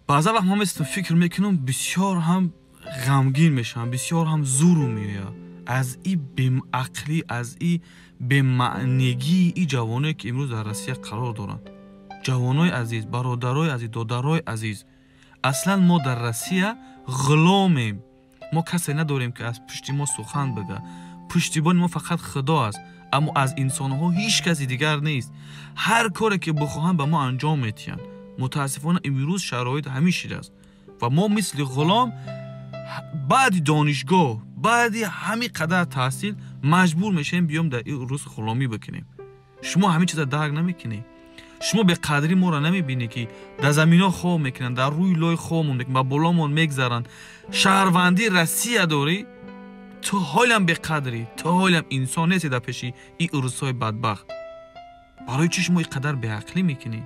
Баъза вақт ман местам фикр мекунам, бисёр ҳам ғамгин мешавам, бисёр ҳам зуру меояд аз и беақлӣ, аз и бемаънигии и ҷавоное, ки имрӯз дар Россия қарор доранд. Ҷавонои азиз, бародарои азиз, додарои азиз, аслан мо дар Россия ғуломем. Мо касе надорем, ки аз пушти мо сухан бига. Пуштибони мо фақат Худо аст, аммо аз инсонҳо ҳеҷ каси дигар нест. Ҳар коре ки бихоҳанд, ба мо анҷом метиҳанд. Мутаассифона, имрӯз шароит ҳамин шидааст ва мо мисли ғулом баъди донишгоҳ, баъди ҳамин қадар таҳсил маҷбур мешавем биём дар ин рӯз ғуломӣ бикунем. Шумо ҳамин чиза дарк намекунед. Шумо беқадрӣ моро намебинед, ки дар заминҳо хоб мекунанд, дар рӯи лой хобмон мекунанд, ба боломон мегзаранд. Шаҳрвандии Россия дорӣ, ту ҳолям беқадрӣ, ту ҳолям инсон нести дар пеши ин урусҳои бадбахт. Барои чӣ шумо ин қадар беақлӣ мекунед?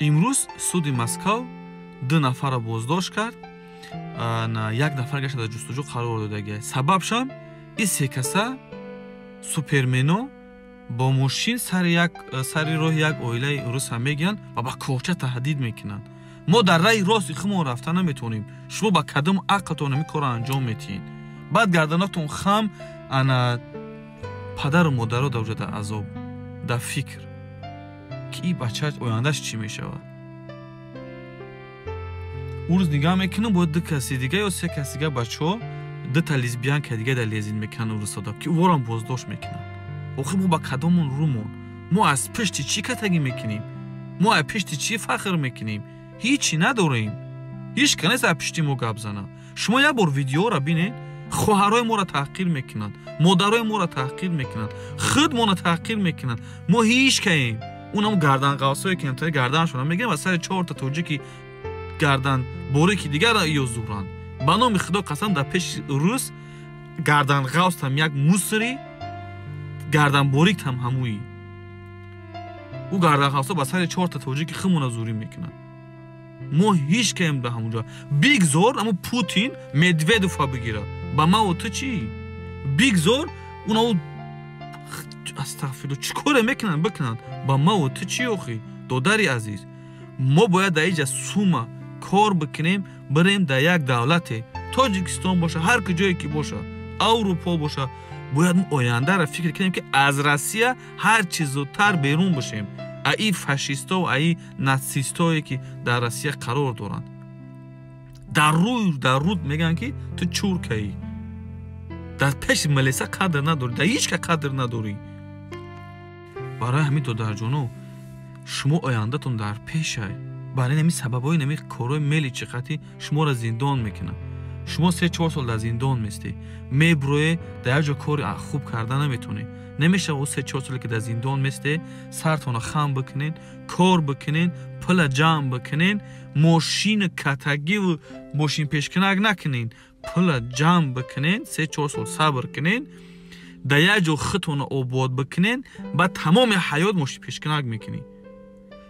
Имрӯз суди Москав ду нафарро боздошт кард, як нафар гашта дар ҷустуҷӯ қарор додагия. Сабабшам ин се каса супермено бо мошин сари роҳи як оилаи руса мегиранд ва ба коча таҳдид мекунанд. Мо дар раи рости худмон рафта наметавонем. Шумо ба кадом ақлтон ҳамин корро анҷом метиҳед? Баъд гарданатон хам, ана падару модаро дар уҷа дар азоб, дар фикр, ки ин бача ояндаш чӣ мешавад. Ӯ рӯз нигаҳ мекунам, бояд ду каси дига ё се каси дига, бачаҳо, дута лесбиянка дига дар лезин мекунанд урусода, ки ӯворам боздошт мекунанд. Охир мо ба кадомон рӯмон? Мо аз пишти чӣ катагӣ мекунем? Мо аз пишти чӣ фахр мекунем? Ҳичи надорем. Ҳеҷ ка нест аз пишти мо гап зана. Шумо як бор видеоро бинед. Хоҳарои моро таҳқир мекунанд, модарои моро таҳқир мекунанд, худ моро таҳқир мекунанд. Мо ҳеҷ каем. Унам гарданқавсое ки ҳамтари гарданашона мегиранд ва сари чорта тоҷики гардан борики дигар ё зуранд. Ба номи Худо қасам, дар пеши рус гарданғавстам як мусри, гарданбориктам ҳамуи. Ӯ гарданғавсо ба сари чорта тоҷики худмона зурӣ мекунанд. Мо ҳеҷ каем дар ҳамунҷо. Бигзор амо Путин Медведова бигирад. Ба ман ту чӣ? Бигзор уна астағфирулло, чӣ коре мекунанд, бикунанд. Ба ман ту чӣ? Охи, додари азиз, мо бояд дар иҷа сума кор бикунем, бирем дар як давлате, Тоҷикистон боша, ҳар куҷое ки боша, Аврупо боша, бояд мо ояндаро фикр кунем, ки аз Россия ҳар чӣ зудтар берун бошем. А и фашистов, а и нацистое, ки дар Россия қарор доранд, дар рӯй дар руд мегӯянд, ки ту чуркаӣ, дар пеши милиса қадр надорӣ, дар ҳеҷ ка қадр надорӣ. Барои ҳамин, додарҷоно, шумо ояндатон дар пешай. Барои нами сабабҳои нами корҳои мели чиқатӣ шуморо зиндон мекунанд. Шумо 3-4 сол дар зиндон местед, мебурӯе, дар як ҷо кори хуб карда наметавонед. Намешава. 3-4 соле ки дар зиндон месте, сартонро хам бикунен, кор бикунен, пула ҷамъ бикунен, мошини катагиву мошин пешкунак накунен, пула ҷамъ бикунен, 3-4 сол сабр кунен, дар як ҷо худтонро обод бикунен, баъд тамоми ҳаёт мошин пешкунак мекунӣ.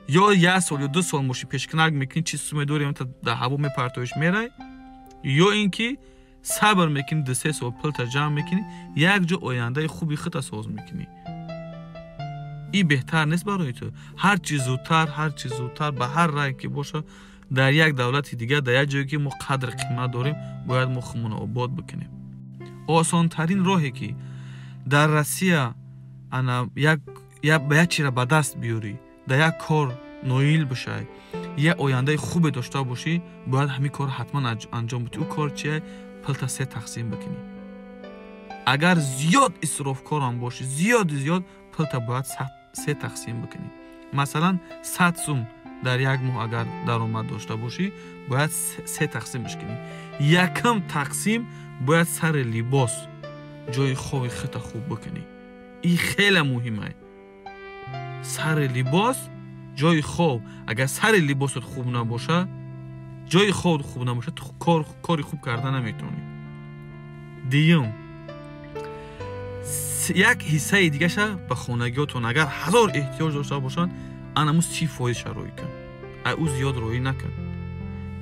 Ё як сол ё 2 сол мошин пешкунак мекунӣ, чиз суме дорӣ, дар ҳаво мепартоиш, мерай, ё ин ки сабр мекунӣ, 2-3 сол пулта ҷамъ мекунӣ, як ҷо ояндаи хуби худта соз мекунӣ. Ин беҳтар нест барои ту? Ҳарчи зудтар, ҳарчи зудтар, ба ҳар рай ки боша, дар як давлати дигар, дар як ҷое ки мо қадр қимат дорем, бояд мо худмонро обод бикунем. Осонтарин роҳе, ки дар Россия ана ба як чизра ба даст биёрӣ, дар як кор ноил бишавӣ, як ояндаи хубе дошта бошӣ, бояд ҳамин корро ҳатман анҷом бидиҳӣ. Ӯ кор чие? Пулта се тақсим бикунӣ. Агар зиёд исрофкорам бошӣ, зиёди зиёд, пулта бояд се тақсим бикунӣ. Масалан, 100 сум дар як моҳ агар даромад дошта бошӣ, бояд се тақсимаш кунӣ. Якум тақсим бояд сари либос, ҷои хоби худта хуб бикунӣ. Ин хеле муҳима. Сари либос, ҷои хоб. Агар сари либосат хуб набоша, ҷои хоб хуб набоша, ту кори хуб карда наметавонӣ. Дуюм, як ҳиссаи дигаша ба хонагиётон, агар ҳазор эҳтиёҷ дошта бошанд, анаму 30% роӣ кун, ай ӯ зиёд роӣ накун,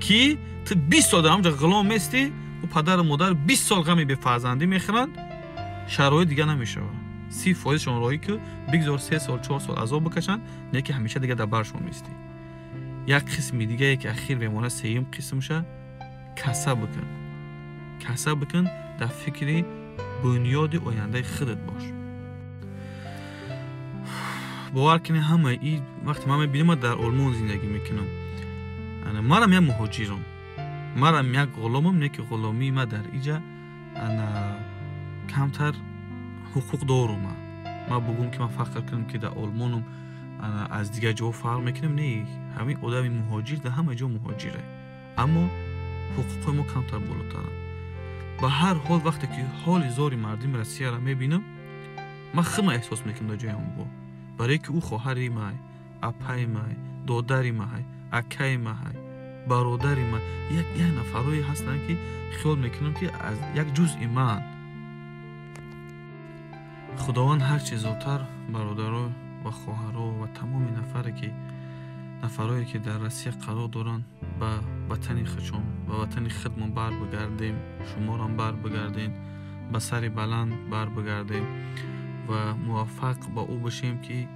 ки ту 20 сол дар ҳамҷа ғулом местӣ. Ӯ падару модар 20 сол ғами бефарзандӣ мехӯранд, шароит дига намешавад. 30%-шон роӣ ку, бигзор 3 сол, 4 сол азоб бикашанд, не ки ҳамеша дига дар баршон местӣ. Як қисми дигае ки ахир мемонад, сеюм қисмша каса бикун. Каса бикун, дар фикри бунёди ояндаи худат бош. Бовар кунед, ҳама и вақте ман мебинам, ман дар Олмон зиндагӣ мекунам, манам як муҳоҷирам, манам як ғуломам, не ки ғуломии ма дар иҷа камтар ҳуқуқ дорум. Ман бугум ки ман фахр кунам, ки дар Олмонам, аз дигар ҷо фарқ мекунам, не, ҳамин одами муҳоҷир дар ҳама ҷо муҳоҷире, аммо ҳуқуқҳои мо камтар болотаранд. Ба ҳар ҳол, вақте ки ҳоли зори мардуми Россияро мебинам, ман худма эҳсос мекунам дар ҷои ҳамбо, барое ки ӯ хоҳари май, апаи май, додари май, акаи май, бародари май, як нафарое ҳастанд, ки хиёл мекунам, ки аз як ҷузъи ман. Худованд ҳарчи зудтар бародаро ва хоҳаро ва тамоми нафарое ки дар Россия қарор доранд, ба ватани худшон, ба ватани худмон бар бигардем, шуморам бар бигардем, ба сари баланд бар бигардем ва муваффақ ба ӯ бошем, ки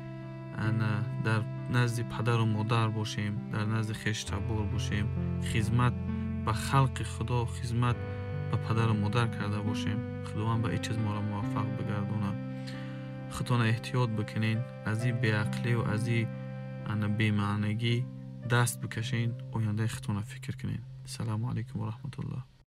дар назди падару модар бошем, дар назди хештабор бошем, хизмат ба халқи Худо, хизмат ба падару модар карда бошем. Худованд ба ин чиз моро муваффақ бигардонад. Худтона эҳтиёт бикунед, аз ин беақливу аз ин бемаънагӣ даст бикашен, ояндаи худтона фикр кунед. Салому алайкум ва раҳматуллоҳ.